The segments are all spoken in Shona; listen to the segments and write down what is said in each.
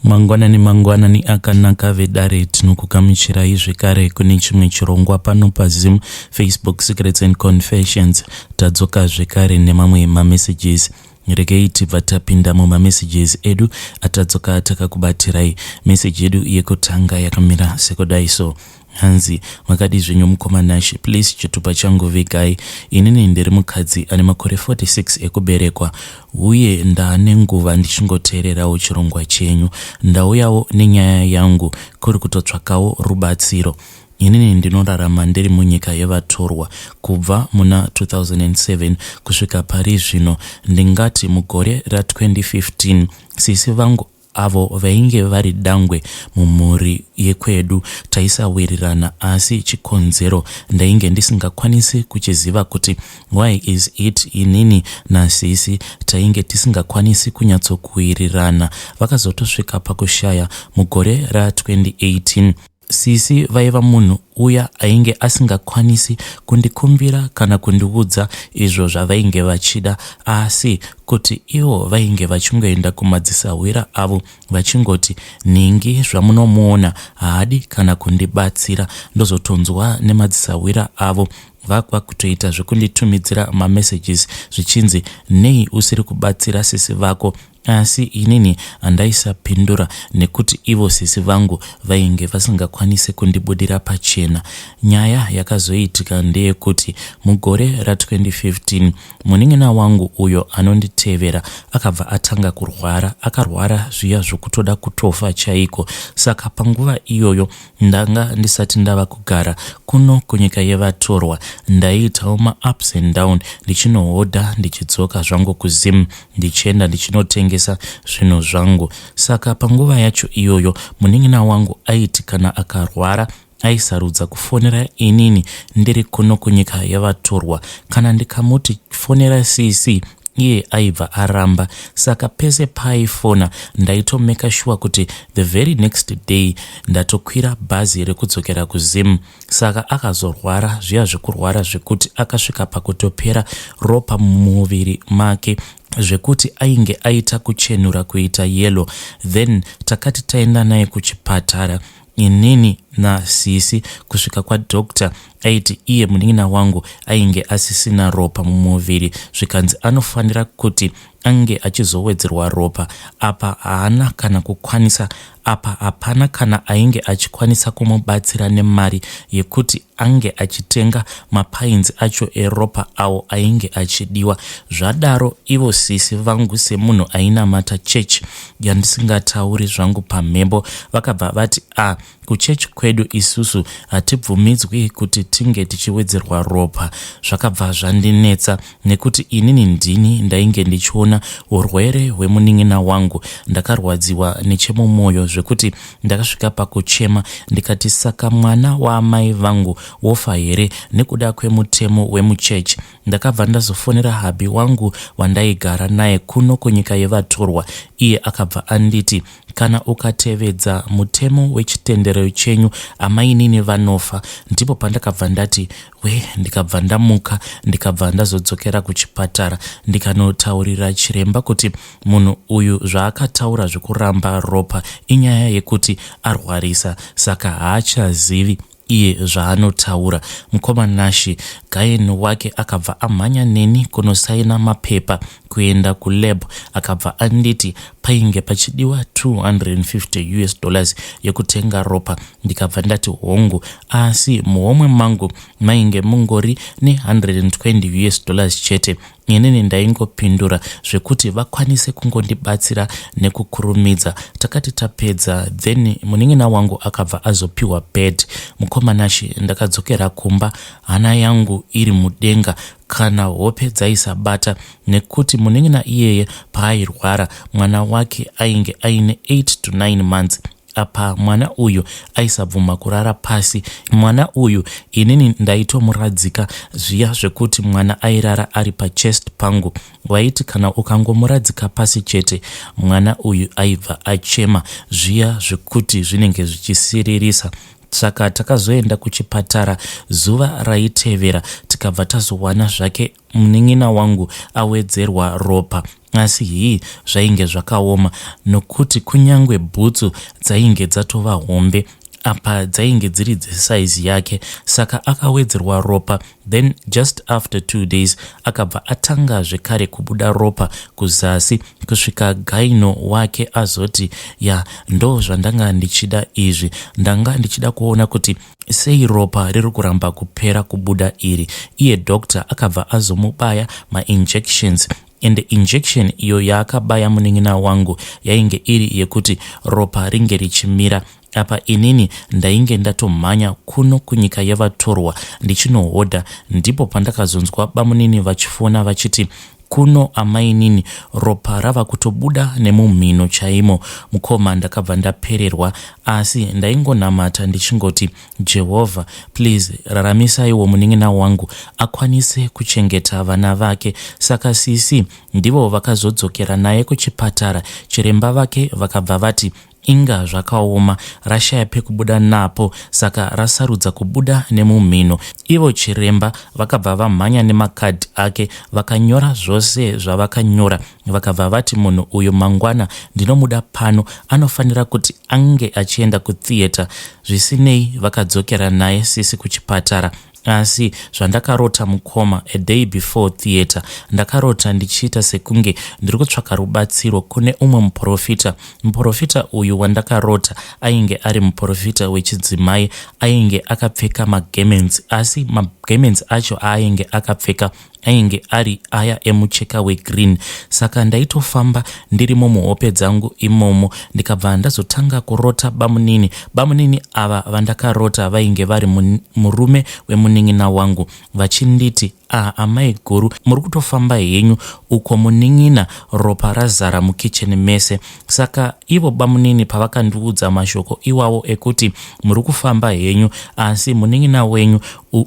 Mangwanani mangwanani akanaka vedare, tinokugamuchirai zvekare kune chimwe chirongwa pano paZim Facebook Secrets and Confessions. Tadzoka zvekare nemamwe mamessages. Regei tibva tapinda mumamessages edu atadzoka takakubatirai. Message yedu yekutanga yakamira sekudai so. Hanzi makadii zvenyu mukoma Nashy, please chitupa changu vigai. Inini ndiri mukadzi ane makore 46 ekuberekwa uye ndaane nguva ndichingoteererawo chirongwa chenyu. Ndauyawo nenyaya yangu kuri kutotsvakawo rubatsiro. Inini ndinorarama ndiri munyika yevatorwa kubva muna 2007 kusvika pari zvino. Ndingati mugore ra 2015 sisi vangu Avo vainge vari dangwe mumhuri yekwedu taisawirirana asi chikonzero ndainge ndisingakwanisi kuchiziva kuti why is it inini nasisi tainge tisingakwanisi kunyatsokuwirirana. Vakazotosvika pakushaya mugore ra 2018. Sisi vaiva munhu uya ainge asingakwanisi kundikumbira kana kundiudza izvo zvavainge vachida asi kuti ivo vainge vachingoenda kumadzisahwira avo vachingoti nhingi zvamunomuona haadi kana kundibatsira ndozotonzwa nemadzisahwira avo vakwakutoita zvekunditumidzira mamessages zvichinzi nei usiri kubatsira sisi vako Asi inini handaisapindura nekuti ivo sisi vangu vainge vasingakwanise kundibudira pachena. Nyaya yakazoitika ndeyekuti mugore ra2015 munin'ina wangu uyo anonditevera akabva atanga kurwara. Akarwara zviya zvokutoda kutofa chaiko. Saka panguva iyoyo Ndanga ndisati ndava kugara kuno kunyika yevatorwa. Ndaiitawo maups and down ndichinohodha ndichidzoka zvangu kuZim ndichienda ndichinotengesa zvinhu zvangu. Saka panguva yacho iyoyo munin'ina wangu aiti kana akarwara aisarudza kufonera inini ndiri kuno kunyika yevatorwa. Kana ndikamuti fonera CC iye aibva aramba saka pese paaifona ndaitomeka sure kuti the very next day ndatokwira bhazi rekudzokera kuzim saka akazorwara zviya zvekurwara zvekuti akasvika pakutopera ropa mumuviri make zvekuti ainge aita kuchenura kuita yellow then takati taenda naye kuchipatara Inini nasisi kusvika kwadoctor aiti iye munin'ina wangu ainge asisina ropa mumuviri zvikanzi anofanira kuti ange achizowedzerwa ropa apa haana kana kukwanisa apa hapana kana ainge achikwanisa kumubatsira nemari yekuti ange achitenga mapainzi acho eropa awo ainge achidiwa. Zvadaro ivo sisi vangu semunhu ainamata church yandisingatauri zvangu pamhepo vakabva vati ah kuchurch kwedu isusu hatibvumidzwi kuti tinge tichiwedzerwa ropa. Zvakabva zvandinetsa nekuti inini ndini ndainge ndichiona urwere hwemunin'ina wangu. Ndakarwadziwa nechemumwoyo zvekuti Ndakasvika pakuchema ndikati saka mwana waamai vangu wofa here nekuda kwemutemo wemuchechi. Ndakabva ndazofonera hubby wangu wandaigara naye kuno kunyika yevatorwa iye akabva anditi kana ukatevedza mutemo wechitendero chenyu amainini vanofa. Ndipo pandakabva ndati we ndikabva ndamuka ndikabva ndazodzokera kuchipatara ndikanotaurira chiremba kuti Munhu uyu zvaakataura zvekuramba ropa inyaya yekuti arwarisa saka haachazivi iye zvaanotaura. Mukoma Nashy, Gayen wake akabva amhanya neni kunosaina mapepa kuenda kulab akabva anditi painge pachidiwa 250 us dollars yekutenga ropa ndikabva ndati hongu asi muhomwe mangu mainge mungori ne120 us dollars chete Inini ndaingopindura zvekuti vakwanise kungondibatsira nekukurumidza. Takati tapedza then munin'ina wangu akabva azopiwa bed. Mukoma Nashy ndakadzokera kumba hana yangu iri mudenga kana hope dzaisabata nekuti munin'ina iyeye paairwara mwana wake ainge aine 8 to 9 months Apa mwana uyu aisabvuma kurara pasi. Mwana uyu inini ndaitomuradzika zviya zvekuti mwana airara ari pachest pangu. Waiti kana ukangomuradzika pasi chete mwana uyu aibva achema zviya zvekuti zvinenge zvichisiririsa. Saka takazoenda kuchipatara zuva raitevera tikabva tazowana zvake munin'ina wangu awedzerwa ropa asi hii zvainge zvakaoma nokuti kunyange bhutsu dzainge dzatova hombe apa dzainge dziri dzesaizi yake saka akawedzerwa ropa then just after two days akabva atanga zvekare kubuda ropa kuzasi kusvika gaino wake azoti ya ndo zvandanga ndichida izvi ndanga ndichida kuona kuti sei ropa riri kuramba kupera kubuda iri iye doctor akabva azomubaya mainjections ende injection iyo yaakabaya munin'ina wangu yainge iri yekuti ropa ringe richimira apa inini ndainge ndatomhanya kuno kunyika yevatorwa ndichinohodha ndipo pandakazonzwa bamunini vachifona vachiti kuno amainini ropa rava kutobuda nemumhino chaimo mukoma ndakabva ndapererwa asi ndaingonamata ndichingoti Jehovha please raramisaiwo munin'ina wangu akwanise kuchengeta vana vake. Saka sisi ndivo vakazodzokera naye kuchipatara chiremba vake vakabva vati inga zvakaoma rashaya pekubuda napo saka rasarudza kubuda nemumhino. Ivo chiremba vakabva vamhanya nemakadhi ake vakanyora zvose zvavakanyora vakabva vati munhu uyu mangwana ndinomuda pano anofanira kuti ange achienda kutheatre zvisinei vakadzokera naye sisi kuchipatara asi zvandakarota mukoma a day before theatre ndakarota ndichiita sekunge ndiri kutsvaka rubatsiro kune umwe muprofita muprofita uyu wandakarota ainge ari muprofita wechidzimai ainge akapfeka magarments asi magarments acho aainge akapfeka ainge ari aya emucheka wegreen saka ndaitofamba ndirimo muhope dzangu imomo ndikabva ndazotanga kurota bamunini bamunini ava vandakarota vainge vari murume wemunin'ina wangu vachinditi ah amai guru muri kutofamba henyu uko munin'ina ropa razara mukicheni mese saka ivo bamunini pavakandiudza mashoko iwawo ekuti muri kufamba henyu asi munin'ina wenyu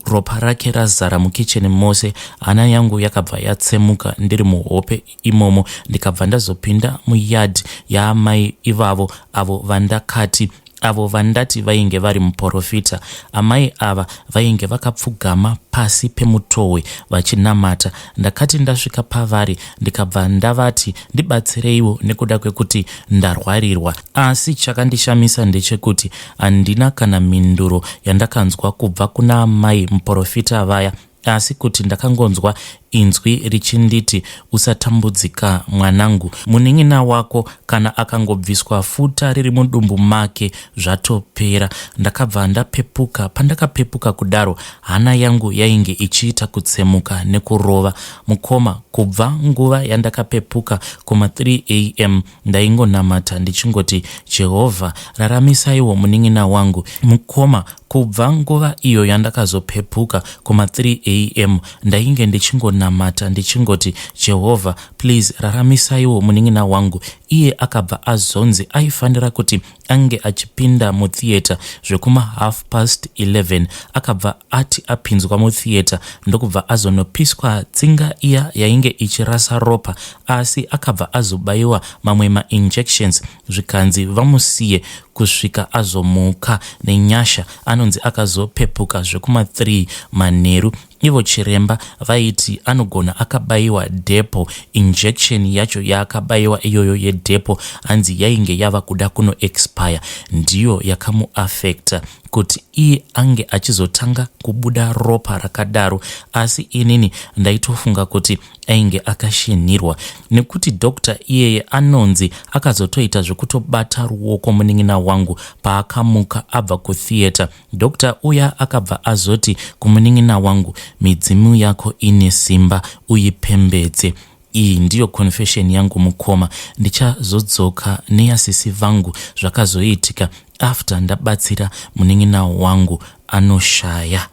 ropa rake razara mukicheni mose hana yangu yakabva yatsemuka ndiri muhope imomo ndikabva ndazopinda muyadhi yaamai ivavo avo vandakati avo vandati vainge vari muporofita. Amai ava vainge vakapfugama pasi pemutohwe vachinamata. Ndakati ndasvika pavari ndikabva ndavati ndibatsireiwo nekuda kwekuti ndarwarirwa. Asi chakandishamisa ndechekuti handina kana mhinduro yandakanzwa kubva kuna amai muporofita vaya asi kuti ndakangonzwa inzwi richinditi usatambudzika mwanangu munin'ina wako kana akangobviswa futa riri mudumbu make zvatopera ndakabva ndapepuka pandakapepuka kudaro hana yangu yainge ichiita kutsemuka nekurova mukoma kubva nguva yandakapepuka kuma 3 am Ndaingonamata ndichingoti Jehovha raramisaiwo munin'ina wangu mukoma. Kubva nguva iyo yandakazopepuka kuma 3 am ndainge ndichingonamata ndichingoti Jehovha please raramisaiwo munin'ina wangu. Iye akabva azonzi aifanira kuti ange achipinda mutheatre zvekuma half past 11 akabva ati apinzwa mutheatre ndokubva azonopiswa tsinga iya yainge ichirasa ropa asi akabva azobaiwa mamwe mainjections zvikanzi vamusiye kusvika azomuka nenyasha anonzi akazopepuka zvekuma 3 manheru Ivo chiremba vaiti anogona akabaiwa depo, injection yacho yaakabaiwa iyoyo yedepo hanzi yainge yava kuda kuno expire ndiyo yakamuaffecta kuti iye ange achizotanga kubuda ropa rakadaro asi inini ndaitofunga kuti ainge akashinhirwa nekuti doctor iyeye anonzi akazotoita zvekutobata ruoko munin'ina wangu paakamuka abva kutheatre Doctor uya akabva azoti kumunin'ina wangu midzimu yako ine simba uipembedze. Iyi ndiyo confession yangu mukoma ndichazodzoka neyasisi vangu zvakazoitika after ndabatsira munin'ina wangu anoshaya.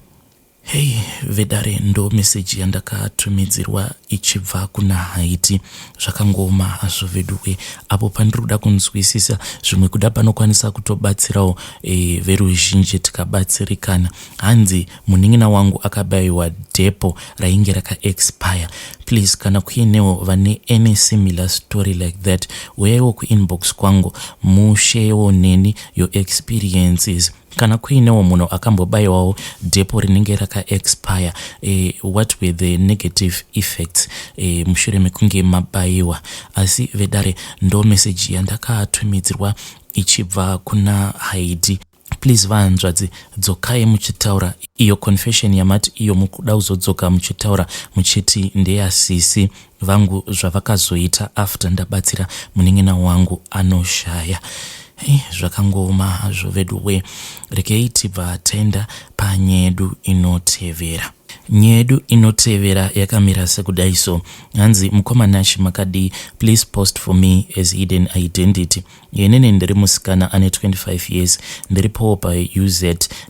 Hey vedare ndo message yandakatumidzirwa ichibva kuna Haiti zvakangooma hazvo veduwe apo pandiri kuda kunzwisisa zvimwe kuda panokwanisa kutobatsirawo e, veruzhinji tikabatsirikana hanzi munin'ina wangu akabaiwa depo rainge rakaexpire. Please, kana kuinewo vane any similar story like that, uyaiwo kuinbox kwangu mushewo neni your experiences. Kana kuinewo munhu akambobayiwawo depo rinenge rakaexpire, what were the negative effects mushure mekunge mabayiwa? Asi vedare, ndo meseji yandakatumidzirwa ichibva kuna Haidi. Please vahanzvadzi, dzokai muchitaura iyo confession yamati iyo mukuda kuzodzoka muchitaura muchiti ndeyasisi vangu, zvavakazoita after ndabatsira munin'ina wangu anoshaya. Zvakangooma hazvo vedu we. Rekei tibva taenda panyedu inotevera. Nyedu inotevera yakamira sekudai so. Hanzi, "Mukoma Nashi, makadii? Please post for me as hidden identity. Inini ndiri musikana ane 25 years, ndiripowo paUZ.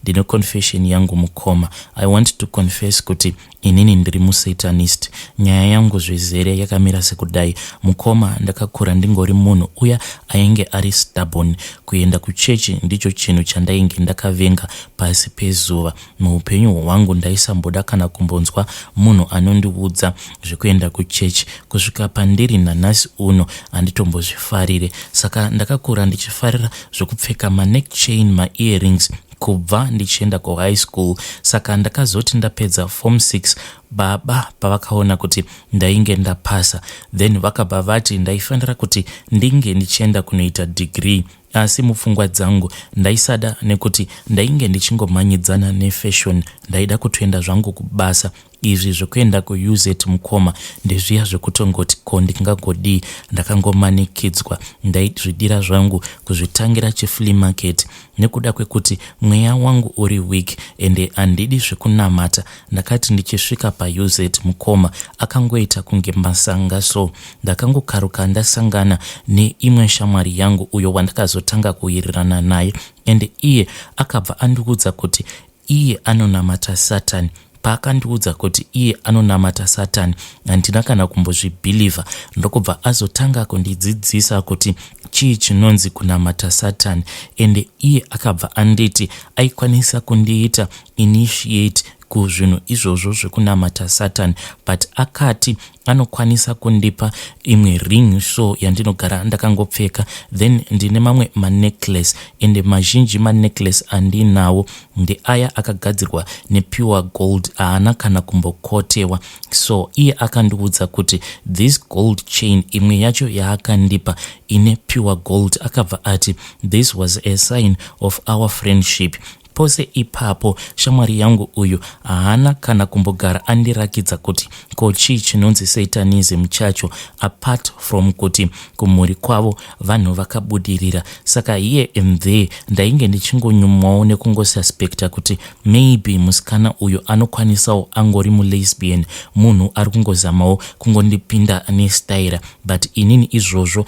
Ndine confession yangu mukoma. I want to confess kuti inini ndiri musatanist. Nyaya yangu zvezere yakamira sekudai mukoma. Ndakakura ndingori munhu uya ainge ari stubborn. Kuenda kuchechi ndicho chinhu chandainge ndakavenga pasi pezuva muupenyu hwangu. Ndaisamboda kana kumbonzwa munhu anondiudza zvekuenda kuchechi. Kusvika pandiri nanhasi uno handitombozvifarire. Saka ndakakura ndichifarira zvekupfeka maneck chain, maearrings, kubva ndichienda kuhigh school. Saka ndakazoti ndapedza form 6, baba pavakaona kuti ndainge ndapasa, then vakabva vati ndaifanira kuti ndinge ndichienda kunoita degree. Asi mupfungwa dzangu ndaisada, nekuti ndainge ndichingomhanyidzana nefashion. Ndaida kutoenda zvangu kubasa. Izvi zvekuenda kuUZ mukoma, ndezviya zvekutongoti ko ndingagodii, ndakangomanikidzwa. Ndaizvidira zvangu kuzvitangira chiflea market. Nekuda kwekuti mweya wangu uri weak ende handidi zvekunamata, ndakati ndichisvika paUZ mukoma, akangoita kunge masanga so. Ndakangokaruka ndasangana neimwe shamwari yangu, uyo wandakazotanga kuwirirana naye, ende iye akabva andiudza kuti iye anonamata Satani. Paakandiudza kuti iye anonamata Satani, handina kana kumbozvibhilivha. Ndokubva azotanga kundidzidzisa kuti chii chinonzi kunamata Satani, ende iye akabva anditi aikwanisa kundiita initiate kuzvinhu izvozvo zvekunamata Satani, but akati anokwanisa kundipa imwe ring so yandinogara ndakangopfeka. Then ndine mamwe manecklace, ende mazhinji manecklace andinawo ndeaya akagadzirwa nepure gold, haana kana kumbokotewa. So iye akandiudza kuti this gold chain, imwe yacho yaakandipa ine pure gold, akabva ati this was a sign of our friendship. Pose ipapo shamwari yangu uyu haana kana kumbogara andirakidza kuti ko chii chinonzi satanism chacho, apart from kuti kumhuri kwavo vanhu vakabudirira. Saka here and there ndainge ndichingonyumwawo nekungosuspecta kuti maybe musikana uyu anokwanisawo angori mulesbian, munhu ari kungozamawo kungondipinda nestaira. But inini izvozvo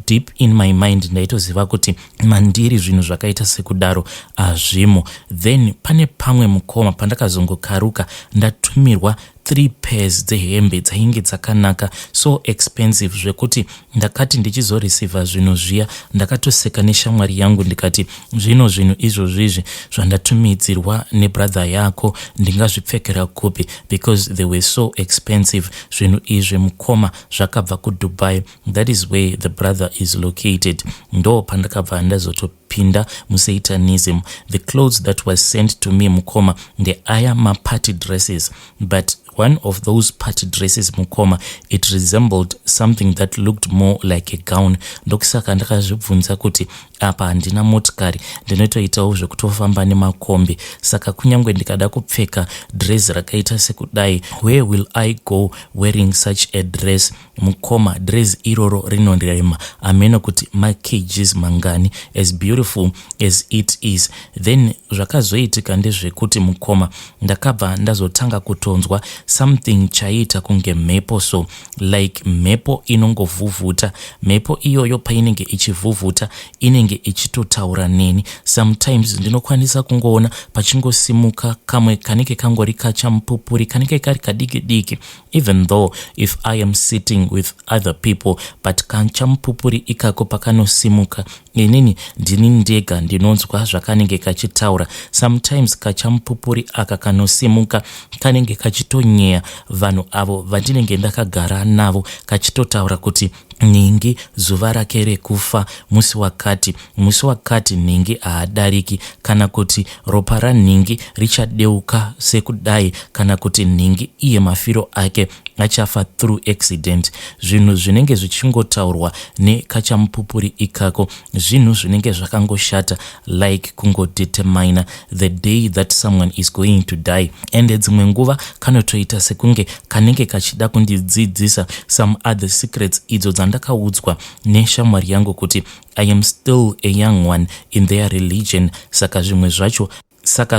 deep in my mind ndaitoziva kuti mandiri zvinhu zvakaita sekudaro hazvimo. Then pane pamwe mukoma pandakazongokaruka ndatumirwa three pairs dzehembe dzainge dzakanaka, so expensive, zvekuti ndakati ndichizoreceiva zvinhu zviya, ndakatoseka neshamwari yangu ndikati, 'Zvino zvinhu izvozvizvi zvandatumidzirwa nebrother yako ndingazvipfekera kupi?' Because they were so expensive. Zvinhu izvi mukoma zvakabva kuDubai. That is where the brother is located. Ndo pandakabva ndazotopinda musatanism. The clothes that was sent to me mukoma, ndeaya maparty dresses, but one of those party dresses mukoma, it resembled something that looked more like a gown. Ndokusaka ndakazvibvunza kuti apa handina motikari, ndinotoitawo zvekutofamba nemakombi, saka kunyange ndikada kupfeka dress rakaita sekudai, where will I go wearing such a dress mukoma? Dress iroro rinorema hameno kuti makgs mangani, as beautiful as it is. Then zvakazoitika ndezvekuti mukoma, ndakabva ndazotanga kutonzwa something chaiita kunge mhepo so, like mhepo inongovhuvhuta. Mhepo iyoyo painenge ichivhuvhuta, inenge ichitotaura neni. Sometimes ndinokwanisa kungoona pachingosimuka kamwe kanenge kangori kachamupupuri, kanenge kari kadiki diki. Even though if I am sitting talking with other people, but kachamupupuri ikako pakanosimuka, inini ndini ndega ndinonzwa zvakanenge kachitaura. Sometimes kachamupupuri aka kanosimuka kanenge kachitonyeya vanhu avo vandinenge ndakagara navo, kachitotaura kuti nhingi zuva rake rekufa musi wakati, musi wakati nhingi haadariki, kana kuti ropa ranhingi richadeuka sekudai, kana kuti nhingi iye mafiro ake achafa through accident. Zvinhu zvinenge zvichingotaurwa nekachamupupuri ikako, zvinhu zvinenge zvakangoshata, like kungodetermina the day that someone is going to die. Ende dzimwe nguva kanotoita sekunge kanenge kachida kundidzidzisa some other secrets idzo dzandakaudzwa neshamwari yangu kuti I am still a young one in their religion. Saka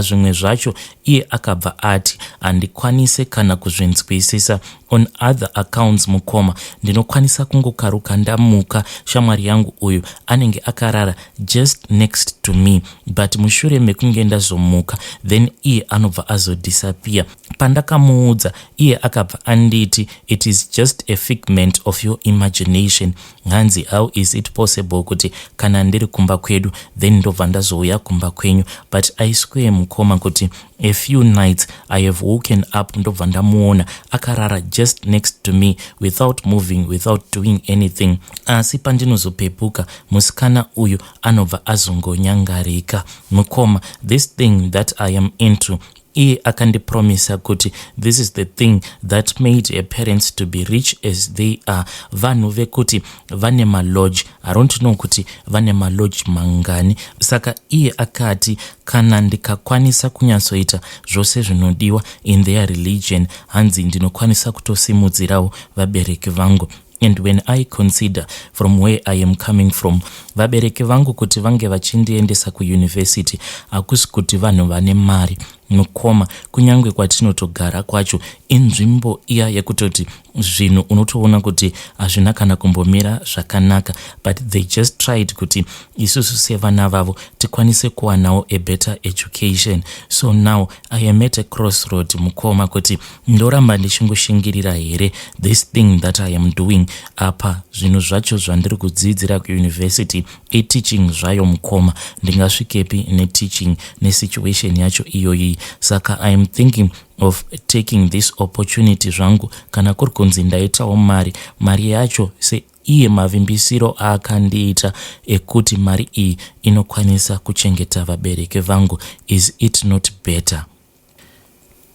zvimwe zvacho iye akabva ati handikwanise kana kuzvinzwisisa. On other accounts, mukoma, ndinokwanisa kungokaruka ndamuka, shamwari yangu uyu anenge akarara just next to me, but mushure mekunge ndazomuka, then iye anobva azodisappear. Pandakamuudza, iye akabva anditi it is just a figment of your imagination. Hanzi, how is it possible kuti kana ndiri kumba kwedu, then ndobva ndazouya kumba kwenyu? But I swear, mukoma, kuti a few nights I have woken up, ndobva ndamuona akarara just next to me without moving, without doing anything, asi pandinozopepuka, musikana uyu anobva azongonyangarika. Mukoma, this thing that I am into, iye akandipromisa kuti this is the thing that made her parents to be rich as they are. Vanhu vekuti vane malodge, I don't know kuti vane malodge mangani. Saka iye akati kana ndikakwanisa kunyatsoita zvose zvinodiwa in their religion, hanzi ndinokwanisa kutosimudzirawo vabereki vangu. And when I consider from where I am coming from, vabereki vangu kuti vange vachindiendesa kuuniversity, hakusi kuti vanhu vane mari, mukoma. Kunyange kwatinotogara kwacho inzvimbo iya yekutoti zvinhu unotoona kuti hazvina kana kumbomira zvakanaka, but they just tried kuti isusu sevana vavo tikwanise kuwanawo a better education. So now I am at a crossroad, mukoma, kuti ndoramba ndichingoshingirira here this thing that I am doing? Apa zvinhu zvacho zvandiri kudzidzira kuuniversity iteaching zvayo, mukoma. Ndingasvikepi neteaching nesituation yacho iyoyi? Saka I am thinking of taking this opportunity zvangu. Kana kuri kunzi ndaitawo mari, mari yacho seiye mavimbisiro aakandiita ekuti mari iyi inokwanisa kuchengeta vabereki vangu, is it not better?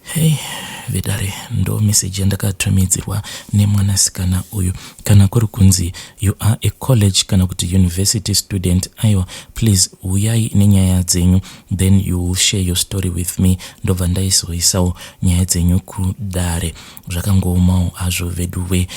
Hei vedare, ndo meseji yandakatumidzirwa nemwanasikana uyu. Kana kuri kunzi you are a college kana kuti university student, aiwa, please uyai nenyaya dzenyu, then you will share your story with me, ndobva ndaizoisawo nyaya dzenyu kudare. Zvakangoomawo hazvo vedu we.